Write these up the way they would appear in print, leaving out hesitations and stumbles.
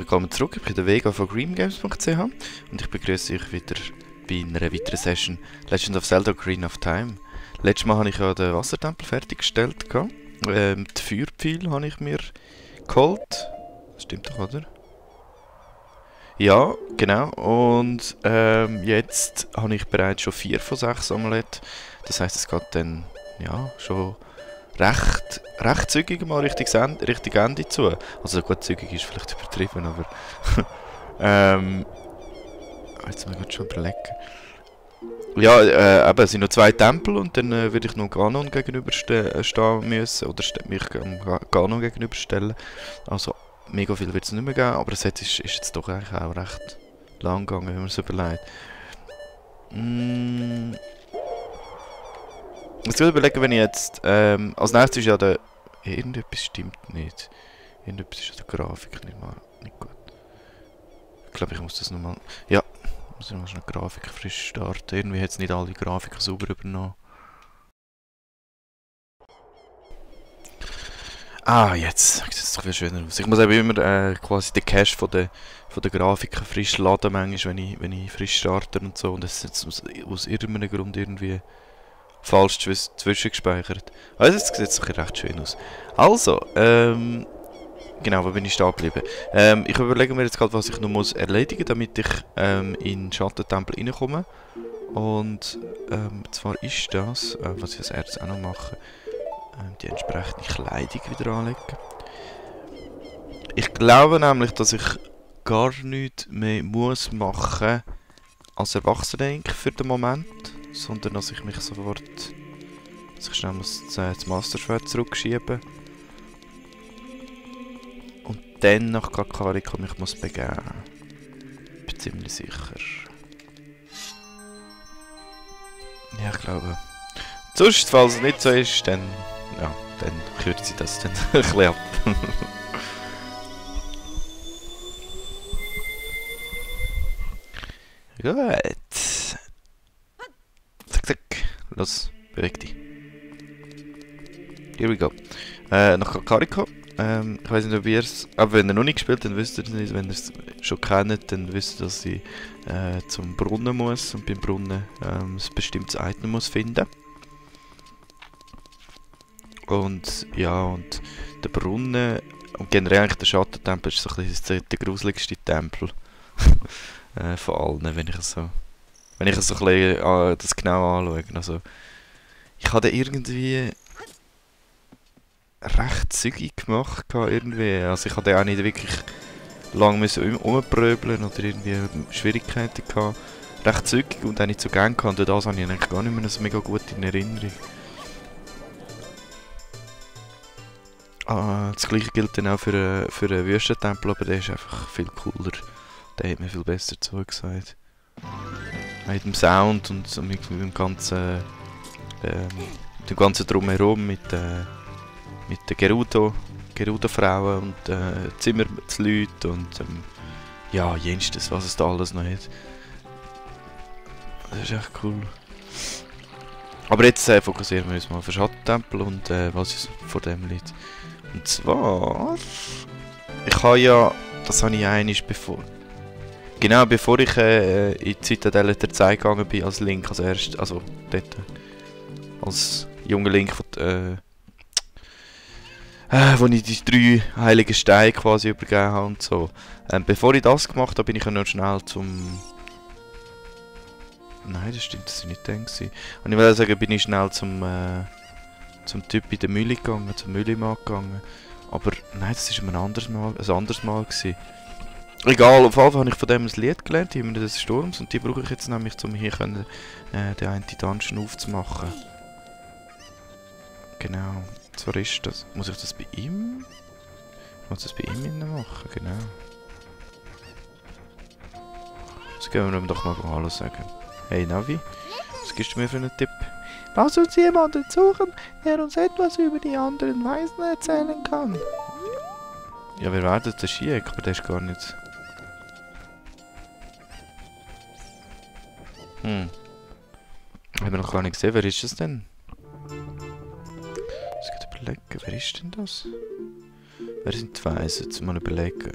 willkommen zurück. Ich bin der Vega von greengames.ch und ich begrüße euch wieder bei einer weiteren Session Legend of Zelda Ocarina of Time. Letztes Mal habe ich ja den Wassertempel fertiggestellt. Die Feuerpfeile habe ich mir geholt. Das stimmt doch, oder? Ja, genau. Und jetzt habe ich bereits schon 4 von 6 Amuletten. Das heisst, es geht dann ja schon recht zügig mal Richtung Ende zu. Also gut, zügig ist vielleicht übertrieben, aber jetzt muss ich schon überlegen. Ja, eben, es sind noch 2 Tempel und dann würde ich noch Ganon gegenüberstehen müssen, oder mich Ganon gegenüberstellen. Also mega viel wird es nicht mehr geben, aber das ist jetzt doch eigentlich auch recht lang gegangen, wenn man es überlegt. Ich will überlegen, wenn ich jetzt, als nächstes ist ja der, irgendetwas stimmt nicht. Irgendetwas ist an der Grafik nicht gut. Ich glaube, ich muss das nochmal, ja, muss ich nochmal schnell die Grafik frisch starten. Irgendwie hat es nicht alle Grafiken sauber übernommen. Ah, jetzt sieht es doch viel schöner aus. Ich muss eben immer quasi den Cache von der Grafiken frisch laden, manchmal, wenn ich frisch starte und so. Und das ist jetzt aus irgendeinem Grund irgendwie falsch zwischengespeichert. Also jetzt sieht es doch recht schön aus. Also, genau, wo bin ich stehen geblieben? Ich überlege mir jetzt gerade, was ich noch muss erledigen muss, damit ich in den Schattentempel reinkomme. Und zwar ist das, was ich als erstes auch noch mache, die entsprechende Kleidung wieder anlegen. Ich glaube nämlich, dass ich gar nichts mehr muss machen als Erwachsener für den Moment. Sondern dass ich mich sofort, dass ich schnell das Master-Schwert zurückschieben und dann nach Kakariko mich muss begeben. Bin ziemlich sicher. Ja, ich glaube. Sonst, falls es nicht so ist, dann ja, dann kürze ich das dann ein bisschen ab. Gut. Los, beweg dich. Here we go. Nach Kakariko. Ich weiß nicht, ob ihr es... Aber wenn ihr noch nicht gespielt habt, dann wisst ihr es nicht. Wenn ihr es schon kennt, dann wisst ihr, dass ich zum Brunnen muss. Und beim Brunnen ein bestimmtes Item muss finden. Und ja, und der Brunnen... Und generell eigentlich der Schattentempel ist so ein bisschen der gruseligste Tempel. Von allen, wenn ich es so... Wenn ich es so ein bisschen das genau anschaue. Also, ich habe irgendwie recht zügig gemacht. Irgendwie. Also ich hatte auch nicht wirklich lange rumpröbeln oder irgendwie Schwierigkeiten gehabt. Recht zügig und auch nicht so gern gehabt. Und das habe ich eigentlich gar nicht mehr so mega gut in Erinnerung. Das gleiche gilt dann auch für einen Wüstentempel, aber der ist einfach viel cooler. Der hat mir viel besser zugesagt. Mit dem Sound und mit dem ganzen Drumherum, mit den Gerudo-Frauen und Zimmerleuten und ja, jenstes, was es da alles noch hat. Das ist echt cool. Aber jetzt fokussieren wir uns mal auf den Schattentempel und was vor dem liegt. Und zwar, ich habe ja, das habe ich einmal Genau, bevor ich in die Zitadelle der Zeit gegangen bin als Link, also dort, als junger Link, wo ich die 3 heiligen Steine quasi übergeben habe und so. Bevor ich das gemacht habe, bin ich ja noch schnell zum... Nein, das stimmt, das war nicht dann. Und ich will sagen, bin ich schnell zum Typ in der Mühle gegangen, zum Mühlemann gegangen. Aber nein, das war ein anderes Mal gewesen. Egal, auf jeden Fall habe ich von dem ein Lied gelernt, die Hymne des Sturms, und die brauche ich jetzt nämlich, um hier den einen Dungeon aufzumachen. Genau, zwar ist das. Muss ich das bei ihm? Ich muss das bei ihm machen, genau. Jetzt gehen wir ihm doch mal Hallo sagen. Hey Navi, was gibst du mir für einen Tipp? Lass uns jemanden suchen, der uns etwas über die anderen Weisen erzählen kann. Ja, wir werden den Schiek, aber der ist gar nicht... Haben wir noch gar nicht gesehen. Wer ist das denn? Ich muss überlegen, wer ist denn das? Wer sind die Weisen? Jetzt mal überlegen.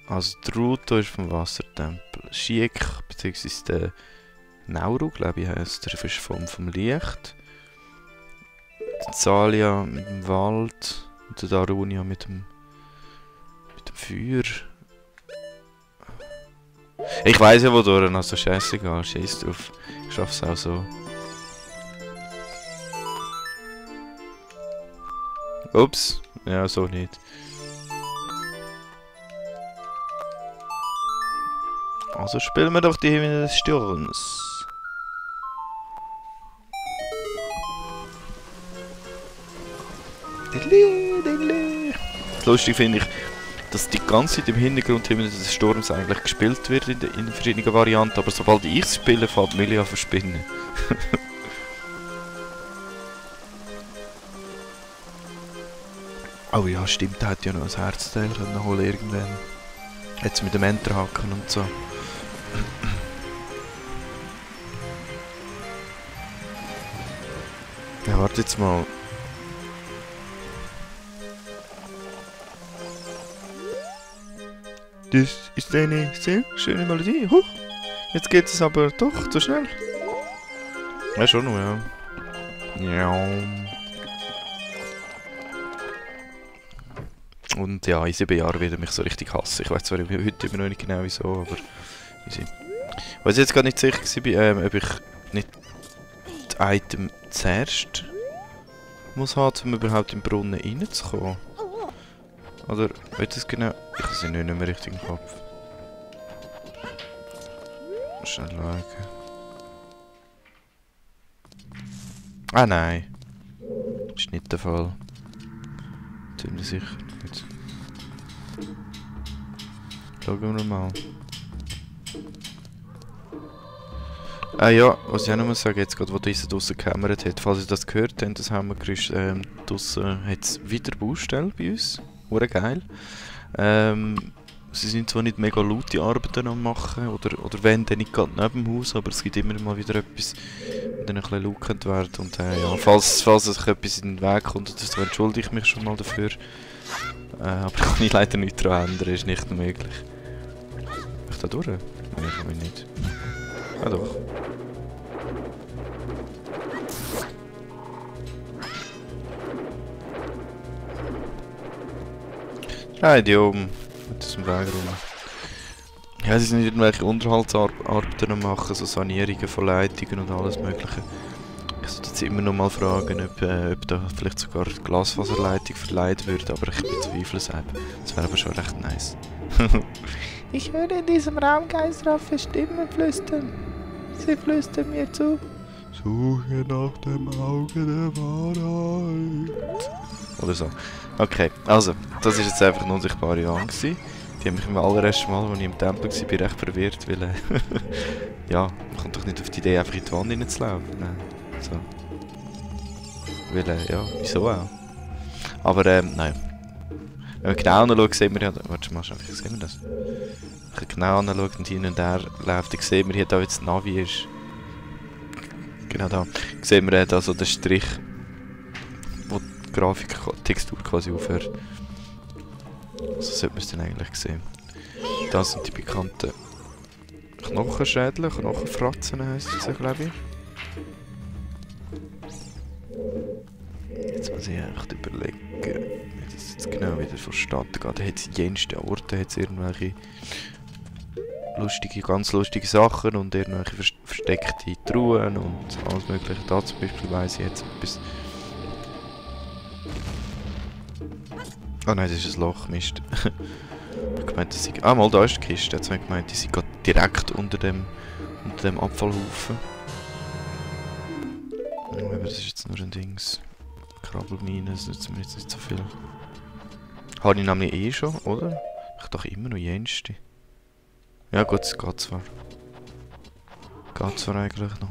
Also die Route ist vom Wassertempel. Schiek, beziehungsweise der Nauru, glaube ich, heisst der, ist vom Licht. Die Zalia mit dem Wald. Und der Darunia mit dem Feuer. Ich weiss ja wodurch, also scheißegal, scheiß drauf. Ich schaff's auch so. Ups, ja, so nicht. Also spielen wir doch die Hymne des Sturms. Lustig finde ich, dass die ganze Zeit im Hintergrund Hymne des Sturms eigentlich gespielt wird in verschiedenen Varianten, aber sobald ich es spiele, fängt Millie an zu verspinnen. Oh ja, stimmt, der hätte ja noch ein Herzteil können holen irgendwann. Jetzt mit dem Enterhaken und so. Ja, warte jetzt mal. Das ist eine sehr schöne Melodie. Huch! Jetzt geht es aber doch zu schnell. Ja, schon noch, ja. Ja. Und ja, in 7 Jahren wird er mich so richtig hassen. Ich weiß zwar heute immer noch nicht genau wieso, aber... Was ich jetzt gar nicht sicher war, ob ich nicht das Item zuerst muss haben, um überhaupt im Brunnen reinzukommen. Oder, will das genau... Ich habe es nicht mehr richtig im Kopf. Schnell schauen. Ah nein. Das ist nicht der Fall. Ziemlich sicher nicht. Schauen wir mal. Ah ja, was ich auch noch mal sagen, jetzt gerade, wo dieser draussen gekämmert hat, falls ihr das gehört habt, das haben wir gerüstet, draussen hat es wieder Baustelle bei uns. Hure geil. Sie sind zwar nicht mega laute Arbeiten am machen, oder wenn, dann nicht gerade neben dem Haus, aber es gibt immer mal wieder etwas, wo dann ein bisschen laukend wird. Und ja, falls es etwas in den Weg kommt, so entschuldige ich mich schon mal dafür. Aber ich kann leider nichts daran ändern, ist nicht möglich. Kann ich da durch? Nein, kann ich nicht. Ah doch. Nein, die oben. Mit aus dem Weg rum. Ja, sie sind irgendwelche Unterhaltsarbeiten am machen, so Sanierungen von Leitungen und alles mögliche. Ich sollte jetzt immer noch mal fragen, ob da vielleicht sogar Glasfaserleitung verleiht wird, aber ich bezweifle es eben. Das wäre aber schon recht nice. Ich höre in diesem Raum geisterhafte Stimmen flüstern. Sie flüstern mir zu. Suche nach dem Auge der Wahrheit. Oder so. Okay, also, das war jetzt einfach eine unsichtbare Wand. Die haben mich im allerersten Mal, als ich im Tempel war, recht verwirrt, weil... ja, man kommt doch nicht auf die Idee, einfach in die Wand reinzulaufen. Nein, so. Weil, ja, wieso auch? Aber, nein. Wenn wir genau anschauen, sehen wir ja... Warte mal, sehen wir das? Wenn wir genau anschauen und hin und her läuft, dann sehen wir hier, da jetzt das Navi ist. Genau da. Sehen wir da so den Strich, wo die Grafik, die Textur quasi aufhört. So sollte man es dann eigentlich sehen. Das sind die bekannten Knochenschädel, Knochenfratzen heisst es, glaube ich. Jetzt muss ich echt überlegen, wie das jetzt genau wieder vonstatten geht. Da hat es in jensten Orten irgendwelche ganz lustige Sachen und irgendwelche versteckte Truhen und alles mögliche. Da zum Beispiel weiss ich jetzt etwas. Oh nein, das ist ein Loch, Mist. Ich gemeint, dass ich... Ah, mal, da ist die Kiste. Jetzt habe ich gemeint, die sind gerade direkt unter dem Abfallhaufen. Aber das ist jetzt nur ein Dings. Krabbelmine, das nützt mir jetzt nicht so viel. Habe ich nämlich eh schon, oder? Ich dachte immer noch jenste. Ja gut, es geht zwar. Geht zwar eigentlich noch.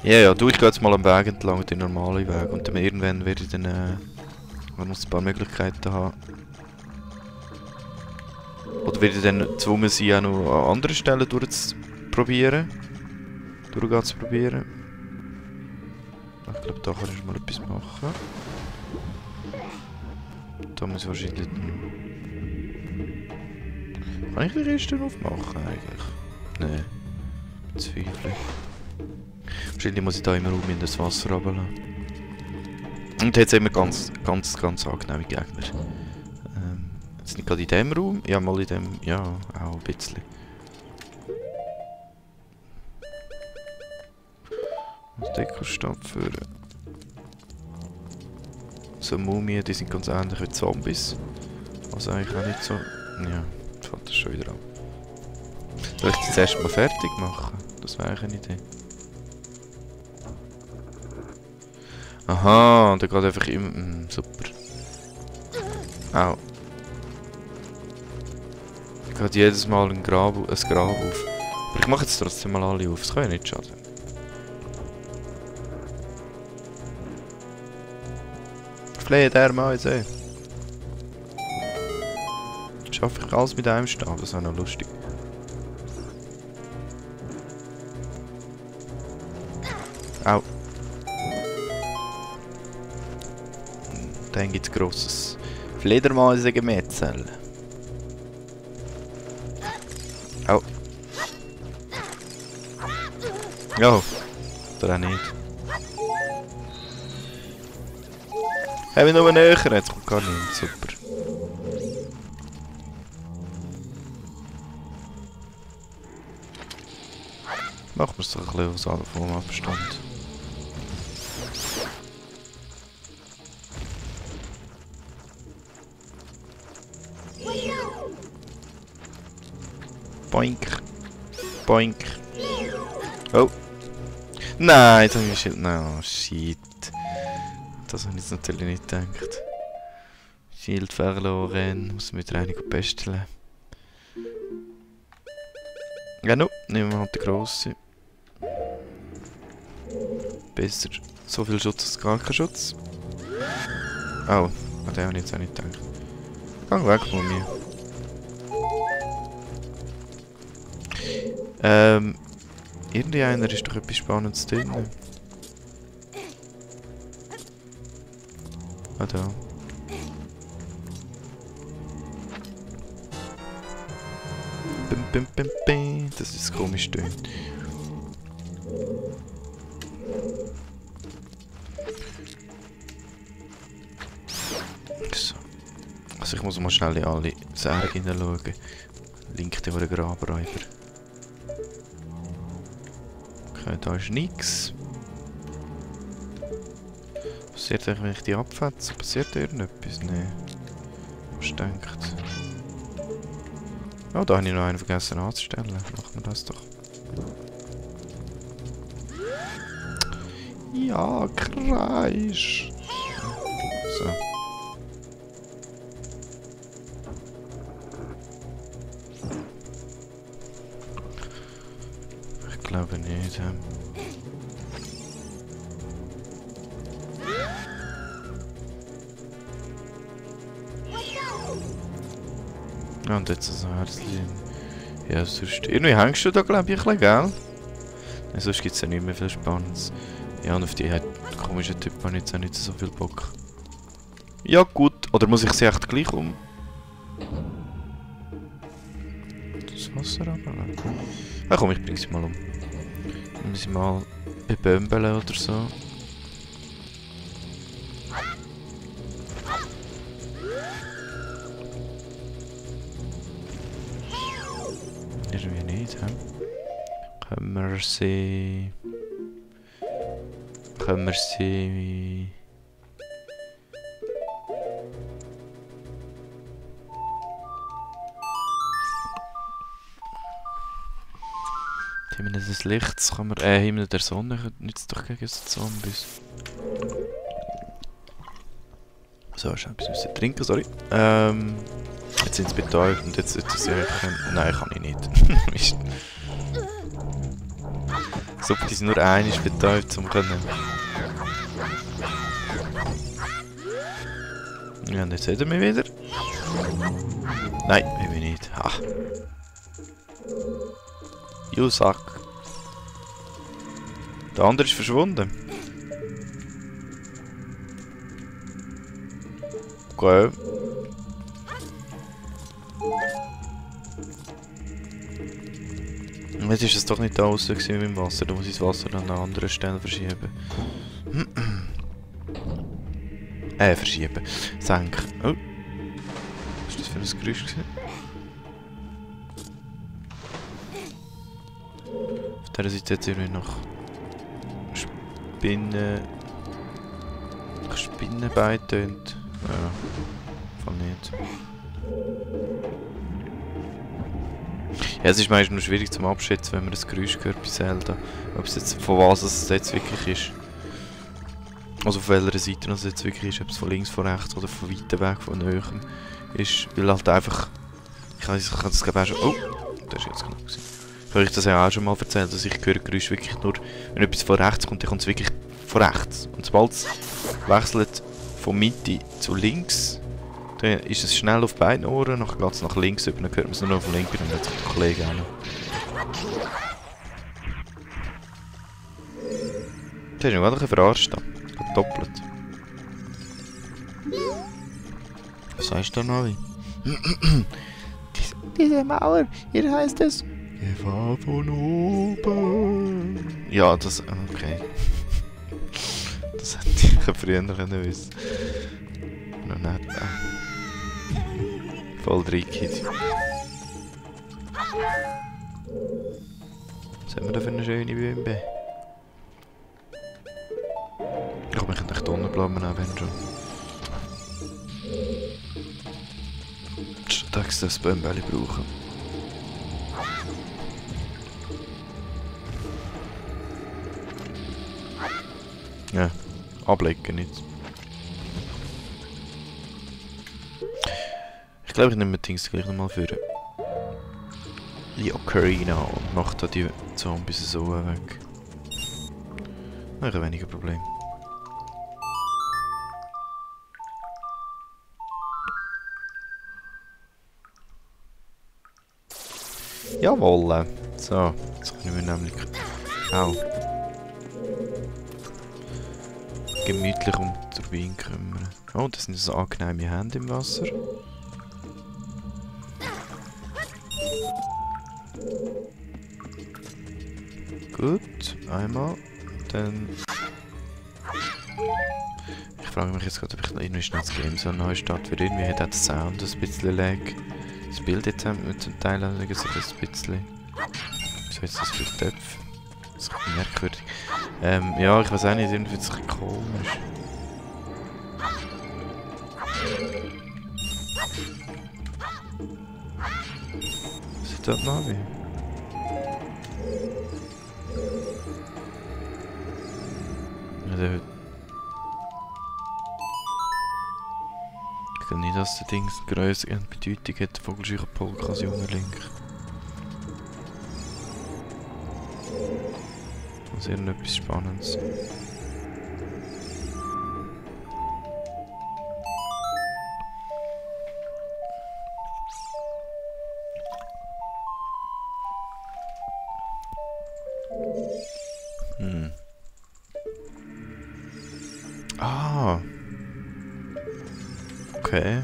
Ja, du, ich gehe jetzt mal am Weg entlang, den normalen Weg. Und dann irgendwann werde ich dann ein paar Möglichkeiten haben. Oder werde ich dann gezwungen sein, auch noch an anderen Stellen durchzugehen zu probieren. Ich glaube, da kann ich mal etwas machen. da muss ich wahrscheinlich... Kann ich die Kiste aufmachen eigentlich? Nein. Zweifle. Wahrscheinlich muss ich da immer in das Wasser runterlassen. Und jetzt immer ganz angenehme Gegner. Jetzt nicht gerade in dem Raum, ja mal in dem, ja, auch ein bisschen. Das Dekostab führen. So Mumien, die sind ganz ähnlich wie Zombies. Also eigentlich auch nicht so... Ja, jetzt fängt das schon wieder an. Soll ich das zuerst mal fertig machen? Das wäre eine Idee. Aha, da geht einfach immer... super. Au. Da geht jedes Mal ein Grab auf. Aber ich mache jetzt trotzdem mal alle auf, das kann ja nicht schaden. Flehe der Mäuse. Schaffe ich alles mit einem Stab, das ist auch noch lustig. Au. Dann gibt es grosses Fledermäuse-Gemetzel. Au. Ja, oder auch nicht. Haben wir noch näher? Jetzt kommt gar nicht. Super. Machen wir es doch ein bisschen aus vom Abstand. Boink. Boink. Oh. Nein, jetzt habe ich Schild. No, shit. Das habe ich jetzt natürlich nicht gedacht. Schild verloren. Muss mit Reinigung bestellen. Ja, no. Nehmen wir halt den grossen. Besser. So viel Schutz als gar kein Schutz. Oh. An den habe ich jetzt auch nicht gedacht. Gang weg von mir. Irgendwie einer ist doch etwas Spannendes drin. Ah, da. Bim, bim, bim, bim. Das ist komisch dünn. So. Also ich muss mal schnell in alle Särge hineinschauen. Link den Grabenräuber. Okay, da ist nichts. Passiert eigentlich, wenn ich die abfetze? Passiert irgendetwas? Nein. Was denkt? Oh, da habe ich noch einen vergessen anzustellen. Machen wir das doch. Ja, Kreisch. So. Ich glaube nicht. Ja, und jetzt so ein Herzchen. Ja, sonst... Irgendwie hängst du da, glaube ich, ein bisschen, gell? Ja, sonst gibt es ja nicht mehr viel Spannendes. Ja, und auf die komischen Typen habe ich jetzt auch nicht so viel Bock. Ja, gut. Oder muss ich sie echt gleich um... Das Wasser runterlassen? Ja, komm, ich bring sie mal um. Dann muss ich mal bebömbeln oder so. Irgendwie nicht, hä? Können wir sie... Himmel des Lichts kann man... Himmel der Sonne nützt doch gegen Zombies. So, ich habe etwas trinken, sorry. Jetzt sind sie betäubt und jetzt sollte sie eigentlich... Nein, kann ich nicht. Mist. Super, die sind nur einmal betäubt, um können... Ja, und jetzt sehen wir mich wieder. Nein, will ich nicht. Ha. You suck. Der andere ist verschwunden. Okay. Und jetzt ist es doch nicht da aussen mit dem Wasser, da muss ich das Wasser an einer anderen Stelle verschieben. Verschieben. Senken. Oh. Was ist das für ein Geräusch gewesen? Auf dieser Seite jetzt irgendwie noch Spinnenbein tönt. Ja, voll nicht. Ja, es ist meistens nur schwierig zum Abschätzen, wenn man das Geräusch hört bei Zelda. Ob es jetzt, von was es jetzt wirklich ist. Also auf welcher Seite es jetzt wirklich ist. Ob es von links, von rechts oder von weiter weg, von näherem ist. Weil halt einfach... Ich kann das glaube ich auch schon... Oh! Das ist jetzt knapp gewesen. Ich habe euch das ja auch schon mal erzählt, dass ich höre Geräusch wirklich nur... Wenn etwas von rechts kommt, dann kommt es wirklich von rechts. Und sobald es wechselt von Mitte zu links, dann ist es schnell auf beiden Ohren, dann geht es nach links über, dann hört man es nur noch auf links und dann sagt der Kollege auch noch. Das ist noch gerade verarscht. Doppelt. Was sagst du da, Navi? Diese Mauer, hier heißt es... Gefahr von oben. Ja, das... Okay. Das hätte ich früher können wissen. Noch nicht. Voll dreckig. Was haben wir da für eine schöne Bimbe? Ich glaube, wir können echt unten bleiben, wenn schon. Statt dass das Bämbeli brauchen. Ja, ablecken nicht. Ich glaube, ich nehme die Dings gleich nochmal für die Ocarina und mache da die Zombies so weg. Ich habe weniger Problem. Jawohl! So, jetzt können wir nämlich auch gemütlich um die Turbine kümmern. Oh, das sind so angenehme Hände im Wasser. Gut, einmal, dann... Ich frage mich jetzt gerade, ob ich irgendwie schnell das Game so neu starte, weil irgendwie hat auch der Sound ein bisschen lag. Das Bild jetzt mit zum Teil so ein bisschen... Wieso jetzt das viele Töpfe? Das ist merkwürdig. Ja, ich weiß auch nicht, irgendwie ist es ein bisschen komisch. Was ist das Navi? Ja, der... Ich glaube nicht, dass der Ding eine grössere Bedeutung hat, Vogelscheuchenpolka als junger Link. Also irgendetwas Spannendes. Ah. Okay.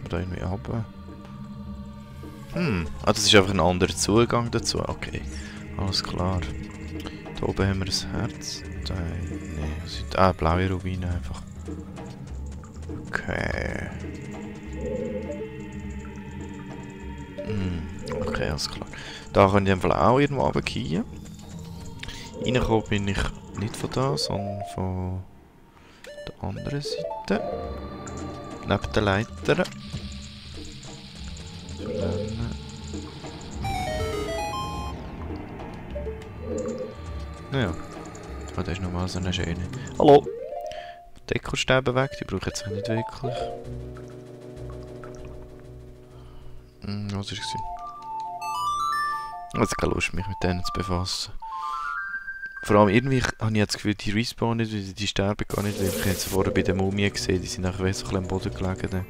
Oder irgendwie runter. Ah, das ist einfach ein anderer Zugang dazu. Okay. Alles klar. Da oben haben wir ein Herz. Ne, blaue Rubine einfach. Okay. Okay, alles klar. Da kann ich einfach auch irgendwo runtergehen. Reingekommen bin ich nicht von da, sondern von der anderen Seite. Neben den Leitern. Naja. Oh, das ist nochmal so eine schöne. Hallo! Dekostäbe weg, die brauche ich jetzt nicht wirklich. Was war es? Ich habe keine Lust, mich mit denen zu befassen. Vor allem irgendwie habe ich jetzt das Gefühl, die respawnen nicht, die sterben gar nicht, weil ich jetzt vorher bei der Mumie gesehen, die sind einfach so ein bisschen am Boden gelegen.